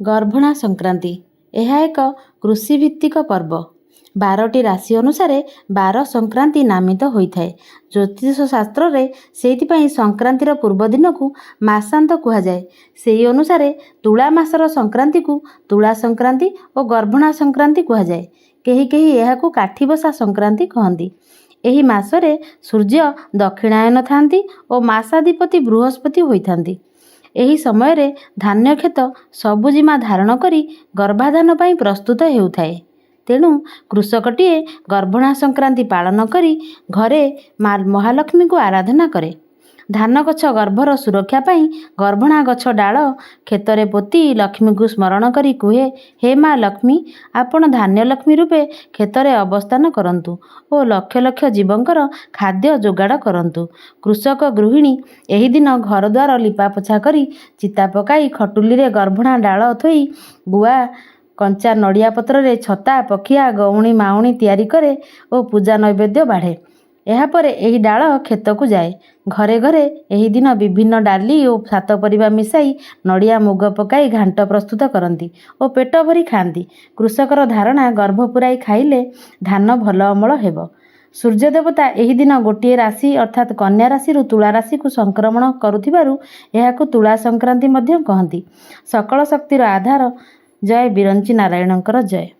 ଗର୍ଭଣା ସଂକ୍ରାନ୍ତି। ଏହା ଏକ କୃଷିଭିତ୍ତିକ ପର୍ବ। 12ଟି ରାଶି ଅନୁସାରେ ବାର ସଂକ୍ରାନ୍ତି ନାମିତ ହୋଇଥାଏ। ଜ୍ୟୋତିଷ ଶାସ୍ତ୍ରରେ ସେଇଥିପାଇଁ ସଂକ୍ରାନ୍ତିର ପୂର୍ବ ଦିନକୁ ମାସାନ୍ତ କୁହାଯାଏ। ସେହି ଅନୁସାରେ ତୁଳା ମାସର ସଂକ୍ରାନ୍ତିକୁ ତୁଳା ସଂକ୍ରାନ୍ତି ଓ ଗର୍ଭଣା ସଂକ୍ରାନ୍ତି କୁହାଯାଏ। କେହି କେହି ଏହାକୁ କାଠିବସା ସଂକ୍ରାନ୍ତି କହନ୍ତି। ଏହି ମାସରେ ସୂର୍ଯ୍ୟ ଦକ୍ଷିଣାୟନ ଥାନ୍ତି ଓ ମାସାଧିପତି ବୃହସ୍ପତି ହୋଇଥାନ୍ତି। ଏହି ସମୟରେ ଧାନ୍ୟକ୍ଷେତ ସବୁଜିମା ଧାରଣ କରି ଗର୍ଭାଧାନ ପାଇଁ ପ୍ରସ୍ତୁତ ହେଉଥାଏ। ତେଣୁ କୃଷକଟିଏ ଗର୍ଭଣା ସଂକ୍ରାନ୍ତି ପାଳନ କରି ଘରେ ମା ମହାଲକ୍ଷ୍ମୀଙ୍କୁ ଆରାଧନା କରେ। ଧାନଗଛ ଗର୍ଭର ସୁରକ୍ଷା ପାଇଁ ଗର୍ଭଣା ଗଛ ଡାଳ କ୍ଷେତରେ ପୋତି ଲକ୍ଷ୍ମୀଙ୍କୁ ସ୍ମରଣ କରି କୁହେ, ହେ ମା ଲକ୍ଷ୍ମୀ, ଆପଣ ଧାନ୍ୟଲକ୍ଷ୍ମୀ ରୂପେ କ୍ଷେତରେ ଅବସ୍ଥାନ କରନ୍ତୁ ଓ ଲକ୍ଷ ଲକ୍ଷ ଜୀବଙ୍କର ଖାଦ୍ୟ ଯୋଗାଡ଼ କରନ୍ତୁ। କୃଷକ ଗୃହିଣୀ ଏହି ଦିନ ଘରଦ୍ୱାର ଲିପାପୋଛା କରି ଚିତା ପକାଇ ଖଟୁଲିରେ ଗର୍ଭଣା ଡାଳ ଥୋଇ ଗୁଆ, କଞ୍ଚା ନଡ଼ିଆ ପତ୍ରରେ ଛତା, ପଖିଆ, ଗଉଣି, ମାଉଣି ତିଆରି କରେ ଓ ପୂଜା ନୈବେଦ୍ୟ ବାଢ଼େ। ଏହାପରେ ଏହି ଡାଳ କ୍ଷେତକୁ ଯାଏ। ଘରେ ଘରେ ଏହି ଦିନ ବିଭିନ୍ନ ଡାଲି ଓ ସାତ ପରିବା ମିଶାଇ ନଡ଼ିଆ ମୁଗ ପକାଇ ଘାଣ୍ଟ ପ୍ରସ୍ତୁତ କରନ୍ତି ଓ ପେଟ ଭରି ଖାଆନ୍ତି। କୃଷକର ଧାରଣା, ଗର୍ଭ ପୂରାଇ ଖାଇଲେ ଧାନ ଭଲ ଅମଳ ହେବ। ସୂର୍ଯ୍ୟ ଦେବତା ଏହି ଦିନ ଗୋଟିଏ ରାଶି ଅର୍ଥାତ୍ କନ୍ୟା ରାଶିରୁ ତୁଳା ରାଶିକୁ ସଂକ୍ରମଣ କରୁଥିବାରୁ ଏହାକୁ ତୁଳା ସଂକ୍ରାନ୍ତି ମଧ୍ୟ କହନ୍ତି। ସକଳ ଶକ୍ତିର ଆଧାର ଜୟ ବିରଞ୍ଚି ନାରାୟଣଙ୍କର ଜୟ।